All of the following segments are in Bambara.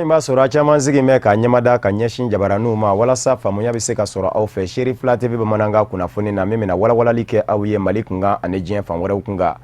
B'a sɔrɔ a caman sigi bɛ ka ɲɛmada ka ɲɛsin jabaraninw ma walasa faamuya bɛ se ka sɔrɔ aw fɛ Seri Fila TV bamanankan kunnafoni na, min bɛna walawalali kɛ aw ye Mali kunkan ani diɲɛ fan wɛrɛw kunkan.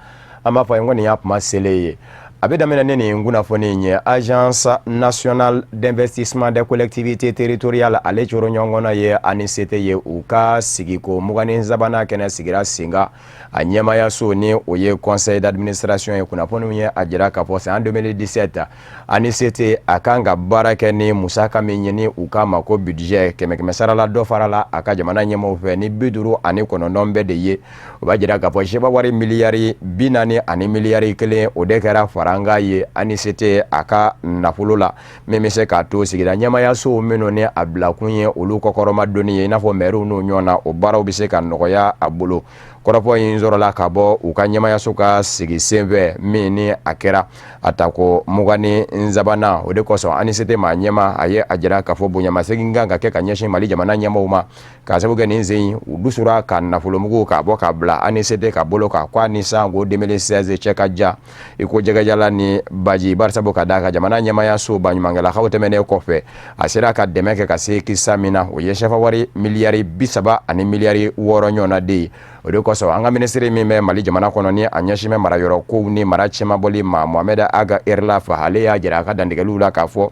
An b'a fɔ a ye ko nin y'a kuma selen ye. A bɛ daminɛ ni nin kunnafoni in ye: Agence nationale d'investissement des collectivités territoriales, ale coro ɲɔgɔn ye ANICT ye, u ka sigiko 23nan kɛnɛ sigira sen kan a ɲɛmayaso, ni o ye conseil d'administration ye. Kunnafoniw ye a jira k'a fɔ san 2017, ANICT a kan ka baara kɛ ni musaka min ye, ni u k'a ma ko budget, kɛmɛ kɛmɛ sarala dɔ farala a ka jamana ɲɛmaaw fɛ ni 59 bɛɛ de ye. O b'a jira k'a fɔ sefa wari miliyari 40 ani miliyari 1, o de kɛra faranga ye ANICT a ka nafolo la, min bɛ se k'a to sigida ɲɛmayasow minnu ni a bilakun ye olu kɔkɔrɔma donni ye, i n'a fɔ mɛriw n'o ɲɔgɔn na, o baaraw bɛ se ka nɔgɔya a bolo. Kɔrɔfɔ in sɔrɔla ka bɔ u ka ɲɛmayaso ka sigi senfɛ min ni a kɛra a tako 23nan. O de kosɔn ANICT maa ɲɛma a ye a jira k'a fɔ bonyamasegin kan ka kɛ ka ɲɛsin Mali jamana ɲɛmaaw ma, k'a sababu kɛ nin sen u dusura ka nafolomugu k'a bɔ k'a bila ANICT ka bolo kan, k'a ni san ko 2016 cɛ ka jan i ko jɛgɛjala ni baji, barisabu ka d'a ka jamana ɲɛmayaso baɲumankɛlakaw tɛmɛnen kɔfɛ, a sera ka dɛmɛ kɛ ka se kisa min na, o ye sefa wari miliyari 30 ani miliyari 6 ɲɔgɔnna de ye. O de kosɔn an ka minisiri min bɛ Mali jamana kɔnɔ, ni a ɲɛsin bɛ marayɔrɔ kow ni mara cɛmabɔli ma, Mohamed Ag Erlaf, ale y'a jira a ka dantigɛliw la k'a fɔ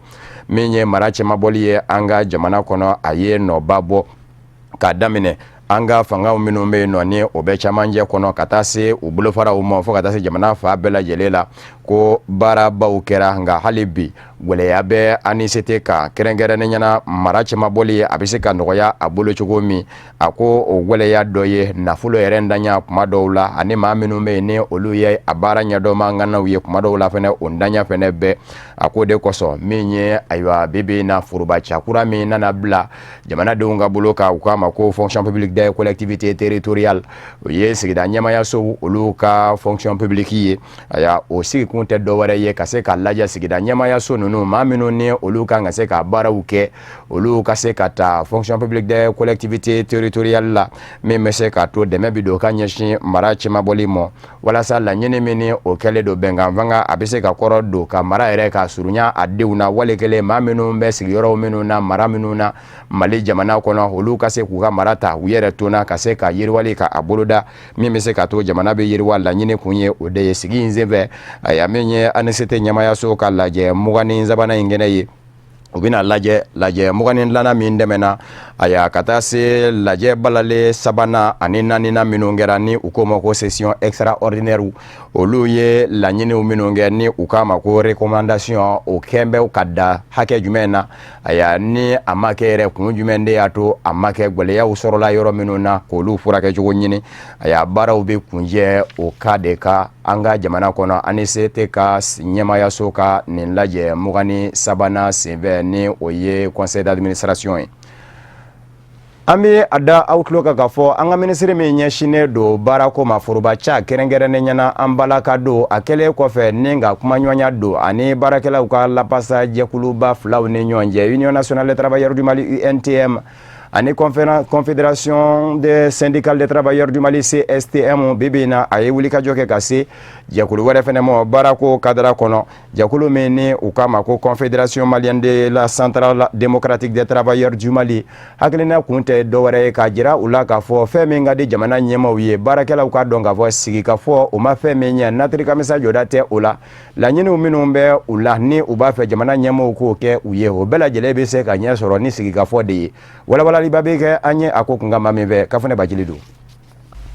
min ye mara cɛmabɔli ye an ka jamana kɔnɔ, a ye nɔba bɔ k'a daminɛ an ka fangaw minnu bɛ yen nɔ, ni o bɛ camancɛ kɔnɔ, ka taa se u bolofaraw ma, fo ka taa se jamana fa bɛɛ lajɛlen la, ko baarabaw kɛra. Nka hali bi gɛlɛya bɛ ANICT kan, kɛrɛnkɛrɛnnen ɲɛna mara cɛmabɔli a bɛ se ka nɔgɔya a bolo cogo min. A ko o gɛlɛya dɔ ye nafolo yɛrɛ ntanya kuma dɔw la, ani maa minnu bɛ yen ni olu ye a baara ɲɛdɔn ŋanaw ye kuma dɔw la fɛnɛ, o ntanya fɛnɛ bɛɛ. A ko de kosɔn min ye, ayiwa, bi bi in na, foroba cakura min nana bila jamanadenw ka bolo kan, u k'a ma ko Fonction publique des collectivités territoriales, o ye sigida ɲɛmayasow olu ka fonction publique ye. Aya, o sigikun tɛ dɔwɛrɛ ye ka se ka lajɛ sigida ɲɛmayaso ninnu, maa minnu ni olu kan ka se ka baaraw kɛ, olu ka se ka ta Fonction publique des collectivités territoriales la, min bɛ se k'a to dɛmɛ bi don ka ɲɛsin mara cɛmabɔli ma, walasa laɲini min ni o kɛlen don bɛnkan fanga, a bɛ se ka kɔrɔ don ka mara yɛrɛ ka surunya a denw na, wale kelen maa minnu bɛ sigiyɔrɔ minnu na, mara minnu na Mali jamana kɔnɔ, olu ka se k'u ka mara ta u yɛrɛ to na, ka se ka yiriwali ka a boloda, min bɛ se ka to jamana bɛ yiriwa. Laɲini kun ye o de ye sigi in senfɛ. Ayiwa, min ye ANICT ɲɛmayaso ka lajɛ 23nan in kɛnɛ ye, u bɛna lajɛ 24nan min tɛmɛna, ayiwa, ka taa se lajɛ balalen sabanan ani naaninan minnu kɛra, ni u k'o ma ko session extraordinaire, olu ye laɲiniw minnu kɛ, ni u k'a ma ko recommandation, o kɛn bɛ ka da hakɛ jumɛn na? Ayiwa, ni a ma kɛ yɛrɛ, kun jumɛn de y'a to a ma kɛ? Gɛlɛyaw sɔrɔla yɔrɔ minnu na, k'olu furakɛ cogo ɲini. Ayiwa, baaraw bɛ kunjɛ o ka de ka an ka jamana kɔnɔ ANICT ka ɲɛmayaso ka nin lajɛ 23nan senfɛ, ni o ye conseil d'administration ye. An bɛ a da aw tulo kan k'a fɔ an ka minisiri min ɲɛsinnen don baarako ma, foroba ca kɛrɛnkɛrɛnnen ɲɛna an balaka don, a kɛlen kɔfɛ ni ka kumaɲɔgɔnya don ani baarakɛlaw ka lapasa jɛkuluba filaw ni ɲɔgɔn cɛ, Union nationale des travailleurs du Mali, UNTM, ani Confédération des syndicales des travailleurs du Mali, CSTM, bi bi in na, a ye wulikajɔ kɛ ka se jɛkulu wɛrɛ fɛnɛ ma baarako kadara kɔnɔ, jɛkulu min ni u k'a ma ko Confédération malienne de la centrale démocratique des travailleurs du Mali. Hakilina kun tɛ dɔwɛrɛ ye k'a jira u la k'a fɔ fɛn min ka di jamana ɲɛmaw ye, baarakɛlaw ka dɔn k'a fɔ sigikafɔ o ma fɛn min ɲɛ, natiri kamisa jɔda tɛ o la. Laɲiniw minnu bɛ u la, ni u b'a fɛ jamana ɲɛmaw k'o kɛ u ye, o bɛɛ lajɛlen bɛ se ka ɲɛ sɔrɔ ni sigikafɔ de ye. Walawalaliba bɛ kɛ an ye a ko kunkan maa min fɛ, Kafunɛ Bajili don.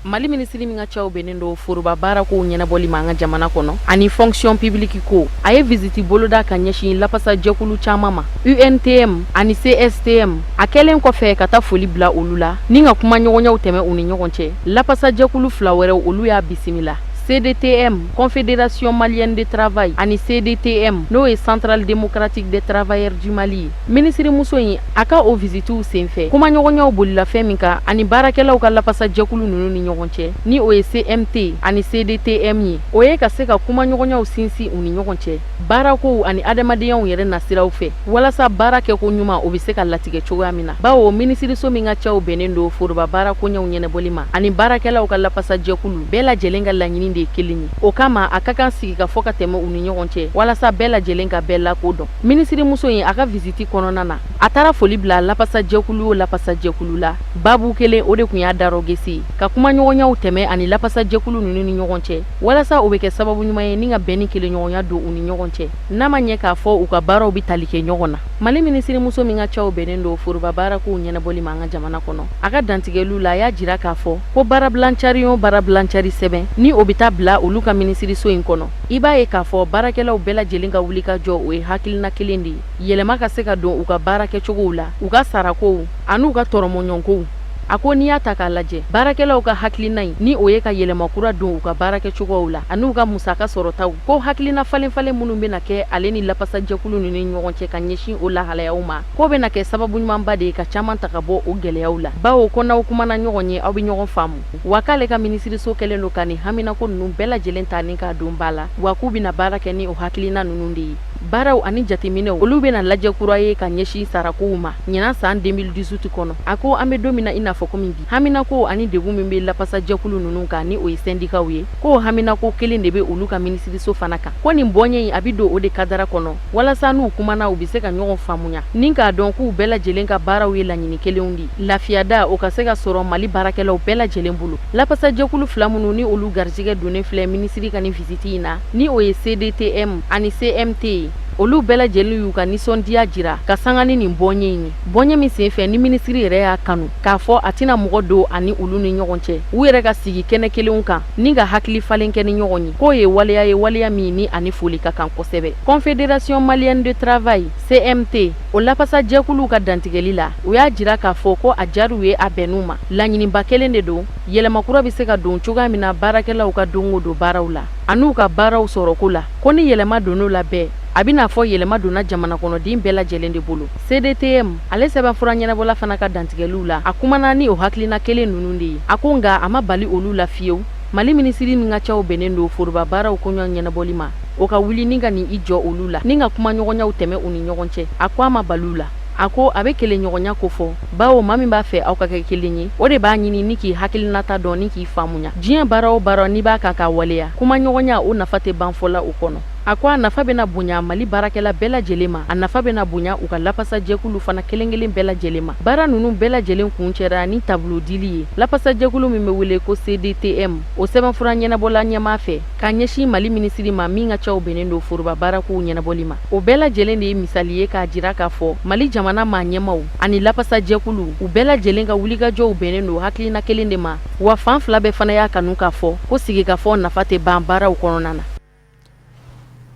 Mali minisiri min ka caw bɛnnen don foroba baarakow ɲɛnabɔli ma an ka jamana kɔnɔ ani fonction publique ko, a ye visite boloda ka ɲɛsin lapasa jɛkulu caman ma, UNTM ani CSTM. A kɛlen kɔfɛ ka taa foli bila olu la ni ka kumaɲɔgɔnyaw tɛmɛ u ni ɲɔgɔn cɛ, lapasa jɛkulu fila wɛrɛw, olu y'a bisimila: CDTM, Confédération malienne de travail, ani CDTM, n'o ye Centrale démocratique des travailleurs du Mali ye. Minisiri muso in a ka o visitiw senfɛ, kumaɲɔgɔnyaw bolila fɛn min kan ani baarakɛlaw ka lapasa jɛkulu ninnu ni ɲɔgɔn cɛ, ni o ye CMT ani CDTM ye, o ye ka se ka kumaɲɔgɔnyaw sinsin u ni ɲɔgɔn cɛ baarakow ani adamadenyaw yɛrɛ nasiraw fɛ, walasa baara kɛko ɲuman o bɛ se ka latigɛ cogoya min na, bawo minisiriso min ka caw bɛnnen don foroba baarakoɲɛw ɲɛnabɔli ma ani baarakɛlaw ka lapasa jɛkulu bɛɛ lajɛlen ka laɲini de. de ye kelen ye. O kama a ka kan sigikafɔ ka tɛmɛ u ni ɲɔgɔn cɛ walasa bɛɛ lajɛlen ka bɛɛ lakodɔn. Minisirimuso in, a ka visiti kɔnɔna na, a taara foli bila lapasajɛkulu o lapasajɛkulu la. Babu kelen o de tun y'a darɔgese ye, ka kumaɲɔgɔnyaw tɛmɛ ani lapasajɛkulu ninnu ni ɲɔgɔn cɛ, walasa o bɛ kɛ sababu ɲuman ye ni ka bɛn ni kelenɲɔgɔnya don u ni ɲɔgɔn cɛ, n'a ma ɲɛ k'a fɔ u ka baaraw bɛ tali kɛ ɲɔgɔn na. Mali minisirimuso min ka caw bɛnnen don foroba baarakow ɲɛnabɔli ma an ka jamana kɔnɔ, a ka dantigɛliw la, a y'a jira k'a fɔ ko baarabilancari o baarabilancari sɛbɛn ni o bɛ taa bila olu ka minisiriso in kɔnɔ, i b'a ye k'a fɔ baarakɛlaw bɛɛ lajɛlen ka wulikajɔ o ye hakilina kelen de ye, yɛlɛma ka se ka don u ka baara kɛcogow la, u ka sarakow an'u ka tɔrɔmɔɲɔgɔnkow. A ko n'i y'a ta k'a lajɛ, baarakɛlaw ka hakilina in ni o ye ka yɛlɛma kura don u ka baarakɛcogow la an'u ka musaka sɔrɔtaw, ko hakilina falenfalen minnu bɛna kɛ ale ni lapasajɛkulu ninnu ni ɲɔgɔn cɛ ka ɲɛsin o lahalayaw ma, k'o bɛna kɛ sababu ɲumanba de ye ka caman ta ka bɔ o gɛlɛyaw la, bawo ko n'aw kumana ɲɔgɔn ye, aw bɛ ɲɔgɔn faamu. Wa k'ale ka minisiriso kɛlen don ka nin haminako ninnu bɛɛ lajɛlen ta ni k'a don ba la, wa k'u bɛna baara kɛ ni o hakilina ninnu de ye. Baaraw ani jateminɛw, olu bɛna lajɛ kura ye ka ɲɛsin sarakow ma ɲinan san 2018 kɔnɔ. A ko an bɛ don min na i n'a fɔ komi bi, haminako ani degun min bɛ lapasajɛkulu ninnu kan ni o ye sɛndikaw ye, k'o haminako kelen de bɛ olu ka minisiriso fana kan. Ko nin bɔɲɛ in, a bɛ don o de kadara kɔnɔ, walasa n'u kumana, u bɛ se ka ɲɔgɔn faamuya ni k'a dɔn k'u bɛɛ lajɛlen ka baaraw ye laɲini kelenw de ye, lafiyada o ka se ka sɔrɔ Mali baarakɛlaw bɛɛ lajɛlen bolo. Lapasajɛkulu fila minnu ni olu garijɛgɛ donnen filɛ minisiri ka nin visiti in na, ni o ye CDTM ani CMT ye, olu bɛɛ lajɛlen y'u ka nisɔndiya jira ka sanga ni nin bɔɲɛ in ye, bɔɲɛ min senfɛ ni minisiri yɛrɛ y'a kanu k'a fɔ a tɛna mɔgɔ don ani olu ni ɲɔgɔn cɛ, u yɛrɛ ka sigi kɛnɛ kelenw kan ni ka hakili falen kɛ ni ɲɔgɔn ye, k'o ye waleya ye, waleya min ni ani foli ka kan kosɛbɛ. Confédération malienne de travail, CMT, o lapasajɛkuluw ka dantigɛli la, u y'a jira k'a fɔ ko a diyar'u ye, a bɛnn'u ma, laɲiniba kelen de don, yɛlɛma kura bɛ se ka don cogoya min na baarakɛlaw ka don o don baaraw la an'u ka baaraw sɔrɔko la. Ko ni yɛlɛma donn'o la bɛɛ, a bɛna fɔ yɛlɛma donna jamana kɔnɔden bɛɛ lajɛlen de bolo. CDTM, ale sɛbɛnfura ɲɛnabɔla fana ka dantigɛliw la, a kumana ni o hakilina kelen ninnu de ye. A ko nka a ma bali olu la fiyewu, Mali minisiri min ka caw bɛnnen don foroba baaraw koɲɔ ɲɛnabɔli ma, o ka wuli ni ka nin i jɔ olu la ni ka kumaɲɔgɔnyaw tɛmɛ u ni ɲɔgɔn cɛ. A ko a ma bali u la. A ko a bɛ kelenɲɔgɔnya kofɔ, bawo maa min b'a fɛ aw ka kɛ kelen ye, o de b'a ɲini ni k'i hakilinata dɔn ni k'i faamuya. Diɲɛ baara o baara n'i b'a kan k'a waleya, kumaɲɔgɔnya o nafa tɛ ban fɔ la o kɔnɔ. A ko a nafa bɛna bonya Mali baarakɛla bɛɛ lajɛlen ma, a nafa bɛna bonya u ka lapasajɛkulu fana kelen-kelen bɛɛ lajɛlen ma. Baara ninnu bɛɛ lajɛlen kuncɛra ni tableau dili ye lapasajɛkulu min bɛ wele ko CDTM, o sɛbɛnfura ɲɛnabɔla ɲɛmaa fɛ ka ɲɛsin Mali minisiri ma min ka caw bɛnnen don foroba baarakow ɲɛnabɔli ma. O bɛɛ lajɛlen de ye misali ye k'a jira k'a fɔ Mali jamana maa ɲɛmaaw ani lapasajɛkulu, u bɛɛ lajɛlen ka wulikajɔw bɛnnen don hakilina kelen de ma, wa fan fila bɛɛ fana y'a kanu k'a fɔ ko sigikafɔ nafa tɛ ban baaraw kɔnɔna na.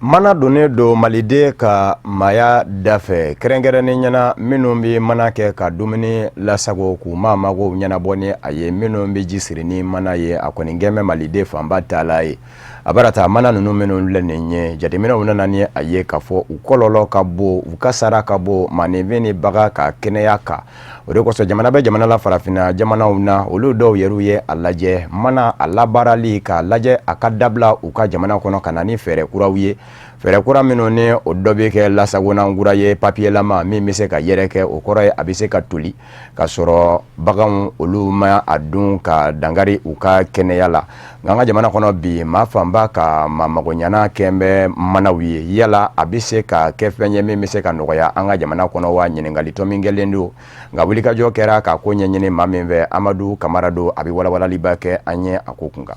Mana donnen don maliden ka maaya da fɛ, kɛrɛnkɛrɛnnen ɲɛna minnu bɛ mana kɛ ka dumuni lasago k'u maa magow ɲɛnabɔ ni a ye, minnu bɛ ji siri ni mana ye, a kɔni kɛn bɛ maliden fanba ta ye. A bara ta mana ninnu minnu filɛ nin ye, jateminɛw nana ni a ye k'a fɔ u kɔlɔlɔ ka bon, u kasara ka bon maaninfin ni bagan ka kɛnɛya kan. O de kosɔn jamana bɛ jamana la farafinna jamanaw na, olu dɔw yɛrɛ ye a lajɛ mana a labaarali k'a lajɛ a ka dabila u ka jamana kɔnɔ ka na ni fɛɛrɛ kuraw ye, fɛɛrɛ kura minnu ni o dɔ bɛ kɛ lasagonan kura ye, papiyelama min bɛ se ka yɛrɛkɛ, o kɔrɔ ye a bɛ se ka toli ka sɔrɔ baganw olu ma a dun ka dankari u ka kɛnɛya la. Nka an ka jamana kɔnɔ bi, maa fanba ka maa magoɲana kɛn bɛ manaw ye. Yala a bɛ se ka kɛ fɛn ye min bɛ se ka nɔgɔya an ka jamana kɔnɔ wa? Ɲininkali tɔ min kɛlen don, nka wulikajɔ kɛra ka ko ɲɛɲini maa min fɛ, Amadu Kamara don, a bɛ walawalaliba kɛ an ye a ko kunkan.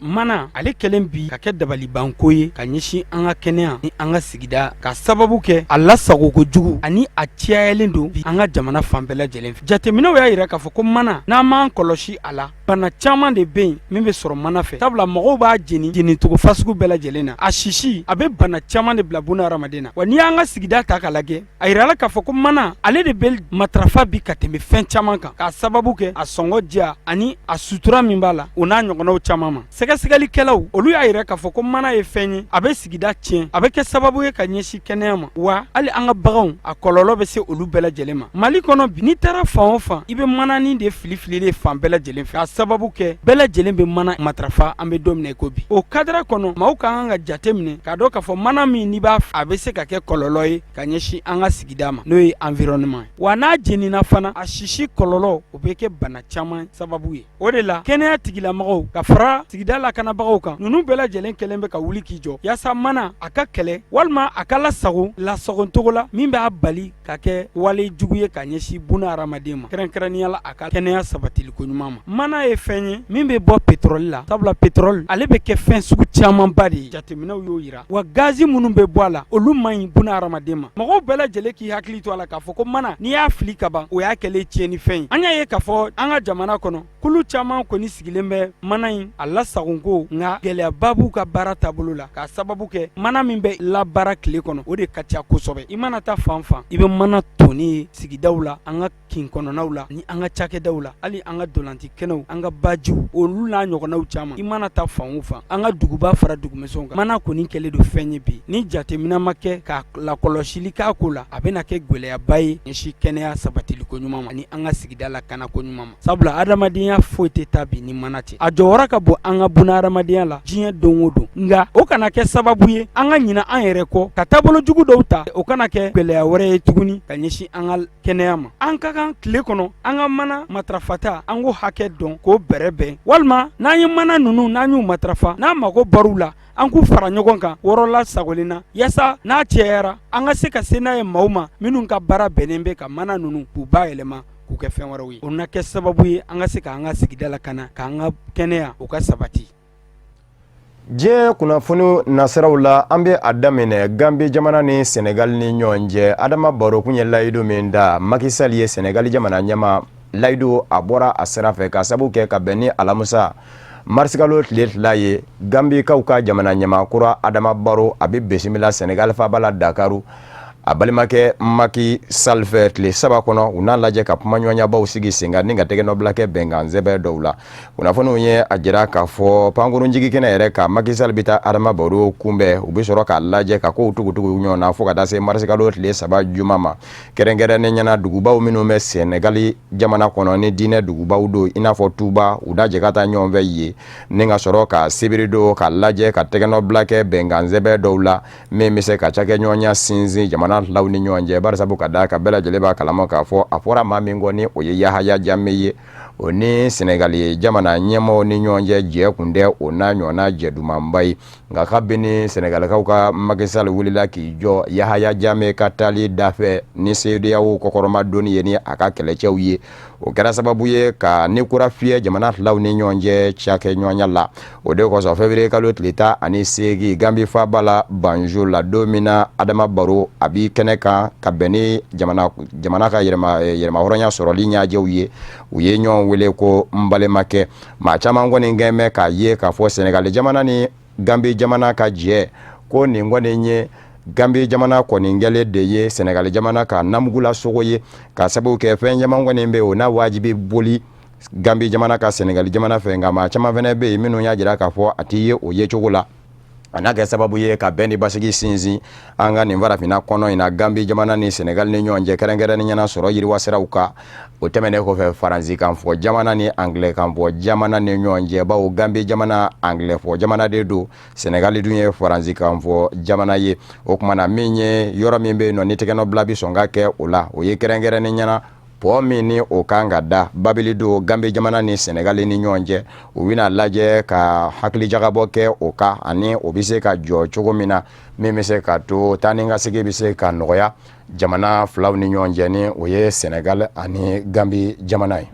Mana ale kɛlen bi ka kɛ dabalibanko ye ka ɲɛsin an ka kɛnɛya ni an ka sigida, ka sababu kɛ a lasagoko jugu ani a cayalen don bi an ka jamana fan bɛɛ lajɛlen fɛ. Jateminɛw y'a yira k'a fɔ ko mana, n'an m'an kɔlɔsi a la, bana caman de bɛ yen min bɛ sɔrɔ mana fɛ, sabula mɔgɔw b'a jeni jenicogo fasugu bɛɛ lajɛlen na. A sisi a bɛ bana caman de bila buna hadamaden na. Wa n'i y'an ka sigida ta k'a lajɛ, a yirala k'a fɔ ko mana ale de bɛ matarafa bi ka tɛmɛ fɛn caman kan, k'a sababu kɛ a sɔngɔ diya ani a sutura min b'a la, o n'a ɲɔgɔnnaw caman ma. Sɛgɛsɛgɛlikɛlaw olu y'a yira k'a fɔ ko mana ye fɛn ye, a bɛ sigida tiɲɛ, a bɛ kɛ sababu ye ka ɲɛsin kɛnɛya ma, wa hali an ka baganw a kɔlɔlɔ bɛ se olu bɛɛ lajɛlen ma. Mali kɔnɔ bi, n'i taara fan o fan, i bɛ mananin de fili fililen fan bɛɛ lajɛlen fɛ, k'a sababu kɛ bɛɛ lajɛlen bɛ mana matarafa. An bɛ don min na i ko bi, o kadara kɔnɔ, maaw ka kan ka jate minɛ k'a dɔn k'a fɔ mana min n'i b'a, a bɛ se ka kɛ kɔlɔlɔ ye ka ɲɛsin an ka sigida ma, n'o ye environnement ye. Wa n'a jenina fana, a sisi kɔlɔlɔ o bɛ kɛ bana caman sababu ye. O de la kɛnɛya tigilamɔgɔw ka fara sigida sigida lakanabagaw kan. Ninnu bɛɛ lajɛlen kɛlen bɛ ka wuli k'i jɔ yaasa mana a ka kɛlɛ walima a ka lasago lasagocogo la min b'a bali ka kɛ wale jugu ye ka ɲɛsin buna hadamaden ma, kɛrɛnkɛrɛnnenya la a ka kɛnɛya sabatiliko ɲuman ma. Mana ye fɛn ye min bɛ bɔ pétrole la, sabula pétrole ale bɛ kɛ fɛn sugu camanba de ye, jateminɛw y'o jira, wa gazi minnu bɛ bɔ a la, olu man ɲi buna hadamaden ma. Mɔgɔw bɛɛ lajɛlen k'i hakili to a la k'a fɔ ko mana, n'i y'a fili ka ban, o y'a kɛlen tiɲɛnifɛn ye. An y'a ye k'a fɔ an ka jamana kɔnɔ, kulu caman kɔni sigilen bɛ mana in a lasagonko, nka gɛlɛyaba b'u ka baara taabolo la, k'a sababu kɛ mana min bɛ labaara tile kɔnɔ, o de ka ca kosɛbɛ. I mana taa fan fan, i bɛ mana tonni ye sigidaw la, an ka kin kɔnɔnaw la, ni an ka cakɛdaw la, hali an ka dolanci kɛnɛw, an ka bajiw, olu n'a ɲɔgɔnnaw caman. I mana taa fan o fan, an ka duguba fara dugumisɛnw kan, mana kɔni kɛlen don fɛn ye bi, ni jateminɛ ma kɛ ka lakɔlɔsili k'a ko la, a bɛna kɛ gɛlɛyaba ye ɲɛsin kɛnɛya sabatiliko ɲuman ma ani an ka sigida lakanako ɲuman ma, sabula adamadenya foyi tɛ taa bi ni mana tɛ. A jɔyɔrɔ ka bon an ka buna adamadenya la diɲɛ don o don, nka o kana kɛ sababu ye an ka ɲina an yɛrɛ kɔ ka taabolo jugu dɔw ta. O kana kɛ gɛlɛya wɛrɛ ye tuguni ka ɲɛsin an ka kɛnɛya ma. An ka kan tile kɔnɔ an ka mana matarafata, an k'o hakɛ dɔn k'o bɛrɛbɛn, walima n'an ye mana ninnu, n'an y'u matarafa, n'an mago bɔr'u la, an k'u fara ɲɔgɔn kan yɔrɔ lasagolen na, yaasa n'a cɛyara, an ka se ka se n'a ye maaw ma minnu ka baara bɛnnen bɛ ka mana ninnu k'u bayɛlɛma k'u kɛ fɛn wɛrɛw ye. O na kɛ sababu ye an ka se k'an ka sigida lakana, k'an ka kɛnɛya o ka sabati. Diɲɛ kunnafoni nasiraw la, an bɛ a daminɛ Gambi jamana ni Senegali ni ɲɔgɔn cɛ. Adama Baro kun ye layidu min da Macky Sall ye, Senegali jamana ɲɛmaa, layidu a bɔra a sira fɛ, ka sabu kɛ ka bɛn ni alamisa marisikalo tile 2 ye, Gambikaw ka jamana ɲɛmaa kura Adama Baro a bɛ bisimila Senegali faaba la Dakaru a balimakɛ Macky Sall fɛ tile 3 kɔnɔ. U n'a lajɛ ka kumaɲɔgɔnyabaw sigi sen kan ni ka tɛgɛnɔbila kɛ bɛnkan sɛbɛn dɔw la. Kunnafoniw ye a jira k'a fɔ pankurunjigi kɛnɛ yɛrɛ kan, Macky Sall bɛ taa Adama Baro kunbɛn. U bɛ sɔrɔ k'a lajɛ ka kow tugutugu ɲɔgɔn na fo ka taa se marisikalo tile 3 juma ma. Kɛrɛnkɛrɛnnen ɲɛna, dugubaw minnu bɛ Senegali jamana kɔnɔ ni diinɛ dugubaw don, i n'a fɔ Tuba, u da jɛ ka taa ɲɔgɔn fɛ yen ni ka sɔrɔ ka sibiri don ka lajɛ ka tɛgɛnɔbila kɛ bɛnkan sɛbɛn dɔw la min bɛ se ka cakɛɲɔgɔnya sinsin jamana filaw ni ɲɔgɔn cɛ. Barisabu ka da kan, bɛɛ lajɛlen b'a kalama k'a fɔ a fɔra maa min kɔ ni o ye Yahaya Jammeh ye, o ni Senegali jamana ɲɛmaaw ni ɲɔgɔn cɛ jɛ kun tɛ o n'a ɲɔgɔnna jɛ dumanba ye. Nka kabini Senegalikaw ka Macky Sall wulila k'i jɔ Yahaya Jammeh ka taali dafɛ ni CEDEAO kɔkɔrɔmadonni ye ni a ka kɛlɛcɛw ye, o kɛra sababu ye ka ni kura fiyɛ jamana filaw ni ɲɔgɔn cɛ cakɛɲɔgɔnya la. O de kosɔn, février kalo tile 18, Gambi faaba la Banjul la, don min na Adama Baro a bi kɛnɛ kan ka bɛn ni jamana ka yɛrɛmahɔrɔnya sɔrɔli ɲɛjɛw ye, u ye ɲɔgɔn wele ko n balimakɛ. Maa caman kɔni kɛn bɛ k'a ye k'a fɔ Senegali jamana ni Gambi jamana ka jɛ ko nin kɔni ye Gambi jamana kɔni kɛlen de ye Senegali jamana ka namugula sogo ye, ka sababu kɛ fɛn caman kɔni bɛ o n'a wajibi boli Gambi jamana ka Senegali jamana fɛ. Nka maa caman fana bɛ yen minnu y'a jira k'a fɔ a tɛ ye o ye cogo la. A n'a kɛ sababu ye ka bɛn ni basigi sinsin an ka nin farafinna kɔnɔ in na, Gambi jamana ni Senegali ni ɲɔgɔn cɛ, kɛrɛnkɛrɛnnen ɲɛna sɔrɔ yiriwa siraw kan. O tɛmɛnen kɔfɛ, faransikan fɔ jamana ni angilɛkan fɔ jamana ni ɲɔgɔn cɛ, bawo Gambi jamana angilɛ fɔ jamana de don, Senegali dun ye faransikan fɔ jamana ye. O tuma na, min ye yɔrɔ min bɛ yen nɔ ni tɛgɛnɔbila bɛ sɔn ka kɛ o la, o ye kɛrɛnkɛrɛnnen ɲɛna pont min ni o kan ka da babili don Gambi jamana ni Senegali ni ɲɔgɔn cɛ. U bɛna lajɛ ka hakilijagabɔ kɛ o kan ani o bɛ se ka jɔ cogo min na, min bɛ se ka to taa ni ka segin bɛ se ka nɔgɔya jamana filaw ni ɲɔgɔn cɛ, ni o ye Senegali ani Gambi jamana ye.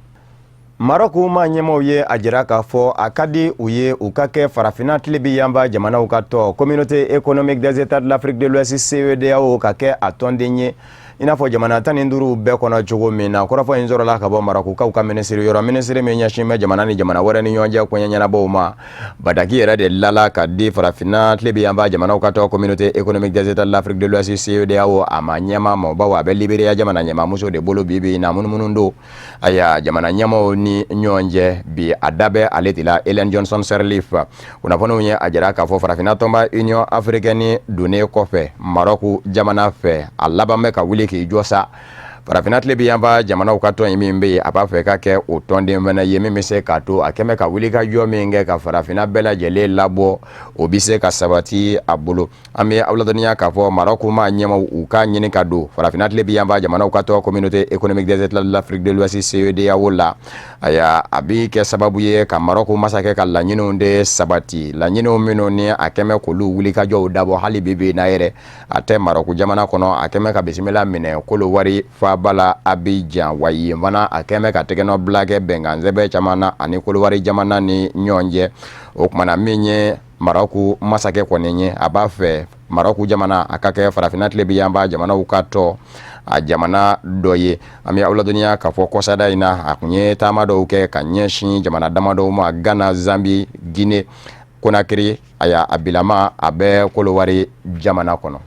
Maroc maa ɲɛmaaw ye a jira k'a fɔ a ka di u ye u ka kɛ farafinna tilebin yanfan jamanaw ka tɔn Communauté économique des États de l'Afrique de l'Ouest, CEDEAO, ka kɛ a tɔnden ye i n'a fɔ jamana 15 bɛɛ kɔnɔ cogo min na. Kɔrɔfɔ in sɔrɔla ka bɔ Marokukaw ka minisiri yɔrɔ, minisiri min ɲɛsin bɛ jamana ni jamana wɛrɛ ni ɲɔgɔn cɛ koɲɛ ɲɛnabɔw ma. Bataki yɛrɛ de lala ka di farafinna tilebin yanfan jamanaw ka tɔn Communauté économique des États de l'Afrique de l'Ouest, CEDEAO, a ma ɲɛmaa ma, bawo a bɛ Liberia jamana ɲɛmaamuso de bolo bi bi in na, munumunu don ayiwa jamana ɲɛmaaw ni ɲɔgɔn cɛ. Bi a da bɛ ale de la, Ellen Johnson Sirleaf. Kunnafoniw ye a jira k'a fɔ farafinna tɔnba Union africaine donnen kɔfɛ Maroc jamana fɛ, a laban bɛ ka wuli k'i jɔ sa. Farafinna tilebinyanfan jamanaw ka tɔn in min bɛ yen, a b'a fɛ ka kɛ o tɔnden fana ye min bɛ se k'a to a kɛmɛ ka wulikajɔ min kɛ ka farafinna bɛɛ lajɛlen labɔ, o bɛ se ka sabati a bolo. An bɛ aw ladɔnniya k'a fɔ Maroc maa ɲɛmaw u k'a ɲini ka don farafinna tilebinyanfan jamanaw ka tɔn Communauté économique des États de l'Afrique de l'Ouest, CEDEAO la. Ayiwa, a bɛ kɛ sababu ye ka Maroc masakɛ ka laɲiniw de sabati, laɲiniw minnu ni a kɛmɛ k'olu wulikajɔw dabɔ. Hali bi bi na yɛrɛ, a tɛ Maroc jamana kɔnɔ, a kɛmɛ ka bisimila minɛ Kolowari faaba la Abidjan. Wa yen fana, a kɛmɛ ka tɛgɛnɔbila kɛ bɛnkansɛbɛn caman na ani Kolowari jamana ni ɲɔgɔn cɛ. O tuma na, min ye Maroc masakɛ kɔni ye, a b'a fɛ Maroc jamana a ka kɛ farafinna tilebinyanfan jamanaw ka tɔn a jamana dɔ ye. An bɛ aw ladɔnniya k'a fɔ kɔsada in na, a tun ye taama dɔw kɛ ka ɲɛsin jamana damadɔw ma: Ghana, Zambie, Guinée Conakry. Aya, a bilama a bɛ Kolowari jamana kɔnɔ.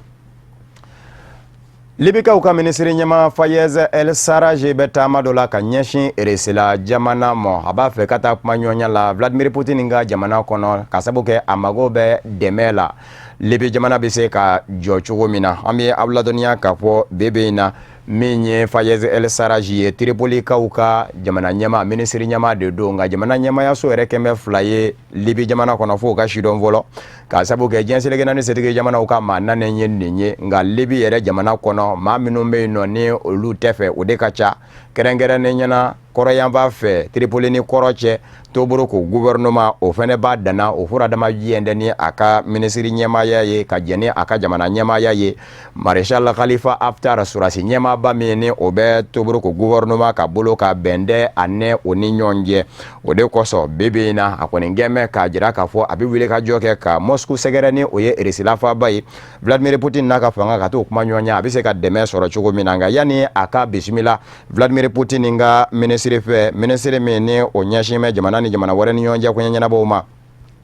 Libikaw ka minisiri ɲɛmaa Fayez El Sarraj bɛ taama dɔ la ka ɲɛsin Eresila jamana ma. A b'a fɛ ka taa kuma ɲɔgɔnya la Vladimir Poutine ka jamana kɔnɔ, ka sababu kɛ a mago bɛ dɛmɛ la Libi jamana bɛ se ka jɔ cogo min na. An bɛ aw ladɔnniya k'a fɔ bi bi in na, min ye Fayez El Sarraj ye, Tripolikaw ka jamana ɲɛmaa, minisiri ɲɛmaa de don. Nka jamana ɲɛmaayaso yɛrɛ kɛmɛ fila ye Libi jamana kɔnɔ f'o ka sidɔn fɔlɔ, k'a sababu kɛ diɲɛ seleke naani setigi jamanaw ka maa naani ye nin ye. Nka Libi yɛrɛ jamana kɔnɔ, maa minnu bɛ yen nɔ ni olu tɛ fɛ, o de ka ca, kɛrɛnkɛrɛnnen ɲɛna kɔrɔyanfan fɛ, Tripoli ni kɔrɔ cɛ. Tobruk gouvernement, o fɛnɛ b'a danna o fura dama jɛn tɛ ni a ka minisiri ɲɛmaaya ye ka jɛn ni a ka jamana ɲɛmaaya ye. Maréchal Khalifa Haftar, sɔrɔdasi ɲɛmaaba min ni o bɛ Tobruk gouvernement ka bolo ka bɛn tɛ a ne o ni ɲɔgɔn cɛ. O de kosɔn, bi bi in na, a kɔni gɛnbɛ k'a jira k'a fɔ a bɛ wuli ka jɔ kɛ ka Moscou sɛgɛrɛ, ni o ye Eresila faaba ye, Vladimir Poutine n'a ka fanga, ka t'o kuma ɲɔgɔnya, a bɛ se ka dɛmɛ sɔrɔ cogo min na. Nka yanni a ka bisimila Vladimir Poutine ka minisiri fɛ, minisiri min ni o ɲɛsin bɛ jamana ni jamana wɛrɛ ni ɲɔgɔn cɛ koɲɛ ɲɛnabɔw ma,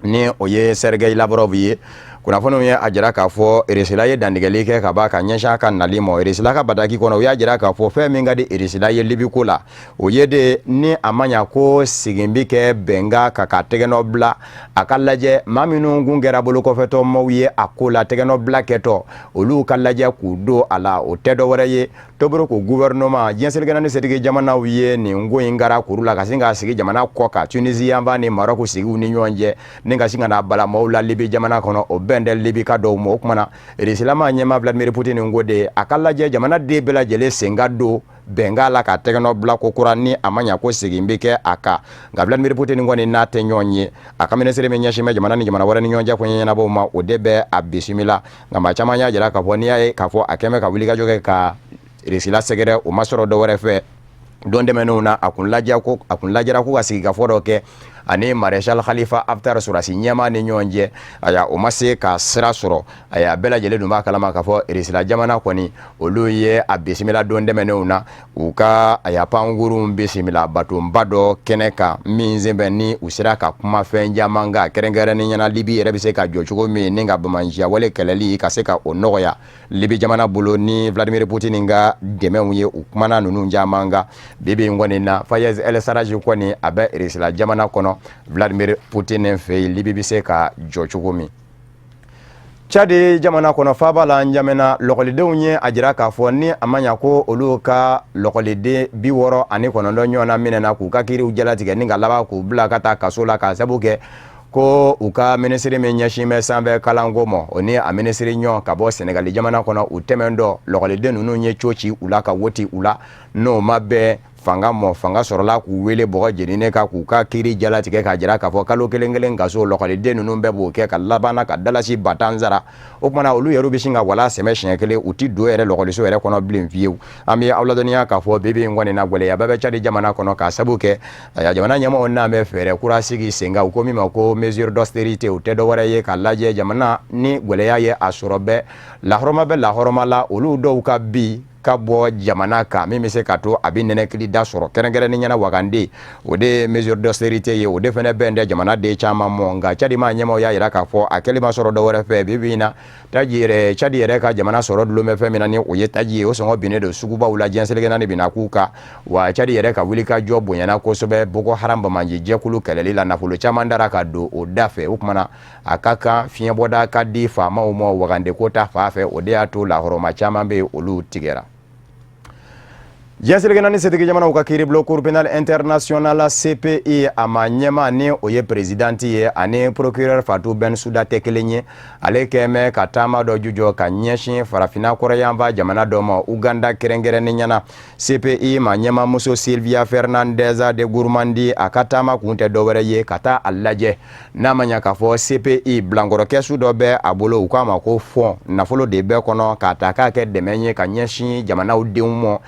ni o ye Sergei Lavrov ye, kunnafoniw ye a jira k'a fɔ Eresila ye dantigɛli kɛ ka ban ka ɲɛsin a ka nali ma. Eresila ka bataki kɔnɔ, u y'a jira k'a fɔ fɛn min ka di Eresila ye Libi ko la, o ye de ni a ma ɲa ko segin bɛ kɛ bɛnkan kan ka tɛgɛnɔ bila, a ka lajɛ maa minnu kun kɛra bolokɔfɛtɔ maaw ye a ko la, tɛgɛnɔ bila kɛtɔ, olu ka lajɛ k'u don a la. O tɛ dɔwɛrɛ ye, Tobruk gouvernement, diɲɛ seleke naani setigi jamanaw ye nin ko in kara kuru la ka sin k'a sigi jamana kɔ kan, Tunisie yanfan ni Maroc sigiw ni ɲɔgɔn cɛ, ni ka sin ka na bala maaw la Libi jamana kɔnɔ. O bɛn tɛ Libi ka dɔw ma. O tuma na, Eresila maa ɲɛmaa Vladimir Poutine ko de a ka lajɛ jamana den bɛɛ lajɛlen sen ka don bɛnkan la ka tɛgɛnɔ bila ko kura, ni a ma ɲa ko segin bɛ kɛ a kan. Nka Vladimir Poutine kɔni n'a tɛ ɲɔgɔn ye. A ka minisiri min ɲɛsin bɛ jamana ni jamana wɛrɛ ni ɲɔgɔn cɛ koɲɛ ɲɛnabɔw ma, o de bɛ a bisimila. Nka maa caman y'a jira k'a fɔ n'i y'a ye k'a fɔ a kɛn bɛ ka wulikajɔ kɛ ka Eresila sɛgɛrɛ, o ma sɔrɔ dɔwɛrɛ fɛ. Don tɛmɛnenw na, a kun lajɛ ko a kun lajɛra ko ka sigikafɔ dɔ kɛ ani Maréchal Khalifa Haftar, sɔrɔdasi ɲɛmaa ni ɲɔgɔn cɛ. Aya, o ma se ka sira sɔrɔ. Aya, bɛɛ lajɛlen dun b'a kalama k'a fɔ Eresila jamana kɔni, olu ye a bisimila don tɛmɛnenw na, u ka aya pankurun bisimila batonba dɔ kɛnɛ kan min senfɛ ni u sera ka kuma fɛn caman kan, kɛrɛnkɛrɛnnen ɲɛna Libi yɛrɛ bɛ se ka jɔ cogo min ni ka banbaanciya wale kɛlɛli ka se ka o nɔgɔya Libi jamana bolo ni Vladimir Poutine ka dɛmɛw ye. U kumana ninnu caman kan. Bi bi in kɔni na, Fayez El Sarraj kɔni a bɛ Eresila jamana kɔnɔ Vladimir Poutine fɛ yen, Libi bɛ se ka jɔ cogo min. Tchad jamana kɔnɔ, faaba la N'Djamena, lɔkɔlidenw ye a jira k'a fɔ ni a ma ɲa ko olu ka lɔkɔliden 69 ɲɔgɔnna minɛna k'u ka kiiriw jalatigɛ ni ka laban k'u bila ka taa kaso la, k'a sabu kɛ ko u ka minisiri min ɲɛsin bɛ sanfɛ kalanko ma, o ni a minisiri ɲɔgɔn ka bɔ Senegali jamana kɔnɔ, u tɛmɛn dɔ lɔkɔliden ninnu ye co ci u la ka woti u la, n'o ma bɛn fanga mɔ. Fanga sɔrɔla k'u wele bɔgɔ jeninen kan k'u ka kiiri jalatigɛ k'a jira k'a fɔ kalo kelen kelen kaso, lɔkɔliden ninnu bɛɛ b'o kɛ ka labanna ka dalasi 10,000 sara. O tuma na, olu yɛrɛ bɛ sin ka wala sɛmɛ siɲɛ kelen, u ti don yɛrɛ lɔkɔliso yɛrɛ kɔnɔ bilen fiyewu. An bɛ aw ladɔnniya k'a fɔ bi bi in kɔni na, gɛlɛyaba bɛ Cadi jamana kɔnɔ, k'a sabu kɛ aya jamana ɲɛmɔgɔw n'an bɛ fɛɛrɛ kura sigi sen kan, u ko min ma ko mesure d'austérité. O tɛ dɔwɛrɛ ye k'a lajɛ jamana ni gɛlɛya ye a sɔrɔ bɛɛ lahɔrɔma bɛ lahɔrɔma la, olu dɔw ka bi ka bɔ jamana kan min bɛ se ka to a bɛ nɛnɛkili da sɔrɔ, kɛrɛnkɛrɛnnen ɲɛna wagande. O de ye mesure d'austérité ye, o de fana bɛn tɛ jamana den caman mɔ. Nka Cadi maa ɲɛmaaw y'a jira k'a fɔ a kɛli ma sɔrɔ dɔwɛrɛ fɛ. Bi bi in na, taji yɛrɛ, Cadi yɛrɛ ka jamana sɔrɔ dulon bɛ fɛn min na, ni o ye taji ye, o sɔngɔ binnen don sugubaw la diɲɛ seleke naani bina k'u kan. Wa Cadi yɛrɛ ka wulikajɔ bonyana kosɛbɛ Boko Haram banbaanci jɛkulu kɛlɛli la, nafolo caman dara ka don o da fɛ. O tuma na, a ka kan fiɲɛbɔda ka di faamaw ma wagande ko ta fan fɛ. O de y'a to lahɔrɔma caman bɛ yen, olu tigɛra. Diɲɛ seleke naani setigi jamanaw ka kiiribulon Cour pénale internationale CPI, a ma ɲɛmaa ni o ye présidente ye ani procureur Fatou Bensouda tɛ kelen ye. Ale kɛn bɛ ka taama dɔ jujɔ ka ɲɛsin farafinna kɔrɔyanfan jamana dɔ ma, Uganda kɛrɛnkɛrɛnnenya na. CPI ma ɲɛmaamuso Silvia Fernandez de Gurmendi, a ka taama kun tɛ dɔwɛrɛ ye ka taa a lajɛ n'a ma ɲa k'a fɔ CPI bilankɔrɔkɛsu dɔ bɛ a bolo, u k'a ma ko fonds, nafolo de bɛ kɔnɔ k'a ta k'a kɛ dɛmɛ ye ka ɲɛsin jamanaw denw ma,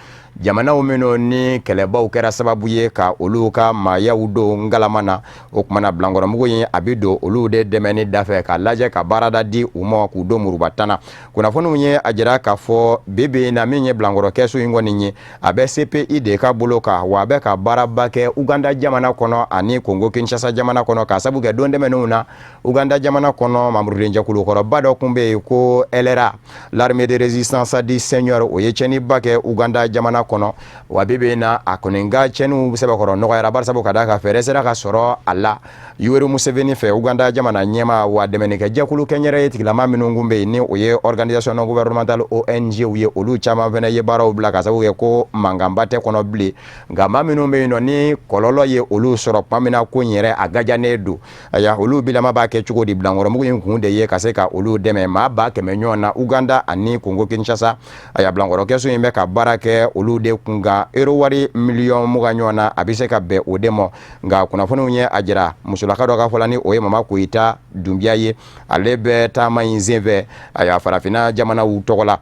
jamanaw minnu ni kɛlɛbaw kɛra sababu ye ka olu ka maayaw don ngalama na. O tuma na bilankɔrɔmugu in a bɛ don olu de dɛmɛni dafɛ k'a lajɛ ka baarada di u ma k'u don muruba tan na. Kunnafoniw ye a jira k'a fɔ bi bi in na, min ye bilankɔrɔkɛsu in kɔni ye, a bɛ CPI de ka bolo kan, wa a bɛ ka baaraba kɛ Uganda jamana kɔnɔ ani Kongo Kinshasa jamana kɔnɔ, k'a sabu kɛ don tɛmɛnenw na, Uganda jamana kɔnɔ, mamurudenjɛkulu kɔrɔba dɔ tun bɛ yen ko LRA, l'armée de résistance du Seigneur, o ye tiɲɛniba kɛ Uganda jamana kɔnɔ. Wa bi bi in na, a kɔni ka tiɲɛniw sɛbɛkɔrɔ nɔgɔyara, barisabu ka d'a kan fɛɛrɛ sera ka sɔrɔ a la Yoweri Museveni fɛ, Uganda jamana ɲɛmaa. Wa dɛmɛnikɛ jɛkulu kɛnyɛrɛye tigilama minnu tun bɛ yen ni o ye organisation non gouvernementale ONG ye, olu caman fana ye baaraw bila ka sababu kɛ ko mankanba tɛ kɔnɔ bilen. Nka maa minnu bɛ yen nɔ ni kɔlɔlɔ ye olu sɔrɔ tuma min na ko in yɛrɛ a gajannen don, aya, olu bilama b'a kɛ cogo di? Bilankɔrɔmugu in kun de ye ka se ka olu dɛmɛ, maa 100 000 ɲɔgɔn na Uganda ani Kongo Kinshasa. Aya, bilankɔrɔkɛsu in bɛ ka baara kɛ olu de kun kan, euro wari miliyɔn 20 ɲɔgɔn na, a bɛ se ka bɛn o de ma. Nka kunnafoniw ye a jira musolaka dɔ ka fɔ la, ni o ye Mama Koyita Dunbiya ye, ale bɛ taama in senfɛ, aya, farafinna jamanaw tɔgɔ la.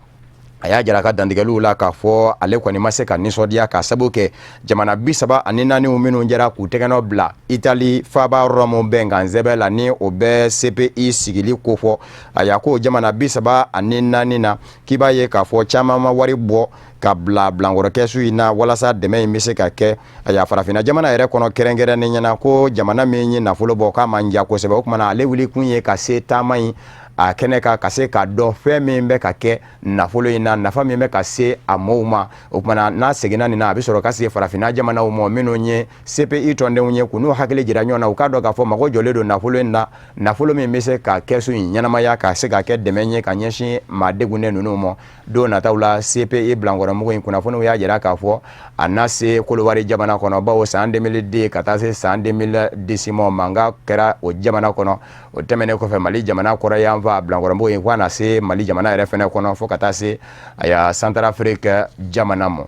A y'a jira a ka dantigɛliw la k'a fɔ ale kɔni ma se ka nisɔndiya k'a sabu kɛ jamana 34 minnu jɛra k'u tɛgɛnɔ bila Itali faaba Rɔmu bɛnkan sɛbɛn la, ni o bɛ CPI sigili kofɔ. A y'a ko jamana 34 na, k'i b'a ye k'a fɔ caman ma wari bɔ ka bila bilankɔrɔkɛsu in na walasa dɛmɛ in bɛ se ka kɛ, aya, farafinna jamana yɛrɛ kɔnɔ kɛrɛnkɛrɛnnenya na, ko jamana min ye nafolo bɔ k'a man diya kosɛbɛ. O tuma na ale wuli kun ye ka se taama in a kɛnɛ kan, ka se k'a dɔn fɛn min bɛ ka kɛ nafolo in na, nafa min bɛ ka se a mɔɔw ma. O tuma na n'a seginna nin na, a bɛ sɔrɔ ka se farafinna jamanaw ma minnu ye CPI tɔndenw ye, k'u n'u hakili jira ɲɔgɔn na, u k'a dɔn k'a fɔ mago jɔlen don nafolo in na, nafolo min bɛ se ka kɛsu in ɲɛnamaya, ka se ka kɛ dɛmɛ ye ka ɲɛsin maa degunnen ninnu ma don nataw la. CPI bilankɔrɔmugu in, kunnafoniw y'a jira k'a fɔ a na se Kolowari jamana kɔnɔ, bawo san 2002 ka taa se san 2010 ma, mankan kɛra o jamana kɔnɔ. O tɛmɛnen kɔfɛ, Mali jamana kɔrɔyanfan, bilankɔrɔmugu in k'a na se Mali jamana yɛrɛ fɛnɛ kɔnɔ, fo ka taa se, aya, Centrafrique jamana ma.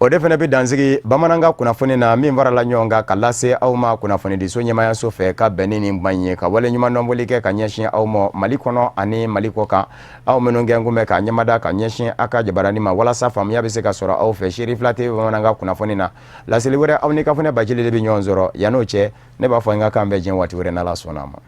O de fana bɛ dansigi bamanankan kunnafoni na min farala ɲɔgɔn kan ka lase aw ma kunnafonidiso ɲɛmayaso fɛ ka bɛn ni nin ban ye, ka wale ɲuman dɔnboli kɛ ka ɲɛsin aw ma Mali kɔnɔ ani Mali kɔ kan, aw minnu kɛ kun bɛ ka ɲɛmada ka ɲɛsin aw ka jabarani ma walasa faamuya bɛ se ka sɔrɔ aw fɛ Seri Fila TV bamanankan kunnafoni na. Laseli wɛrɛ, aw ni Kafunɛ Bacili de bɛ ɲɔgɔn sɔrɔ. Yann'o cɛ, ne b'a fɔ n ka kan bɛn diɲɛ waati wɛrɛ, n'Ala sɔnna a ma.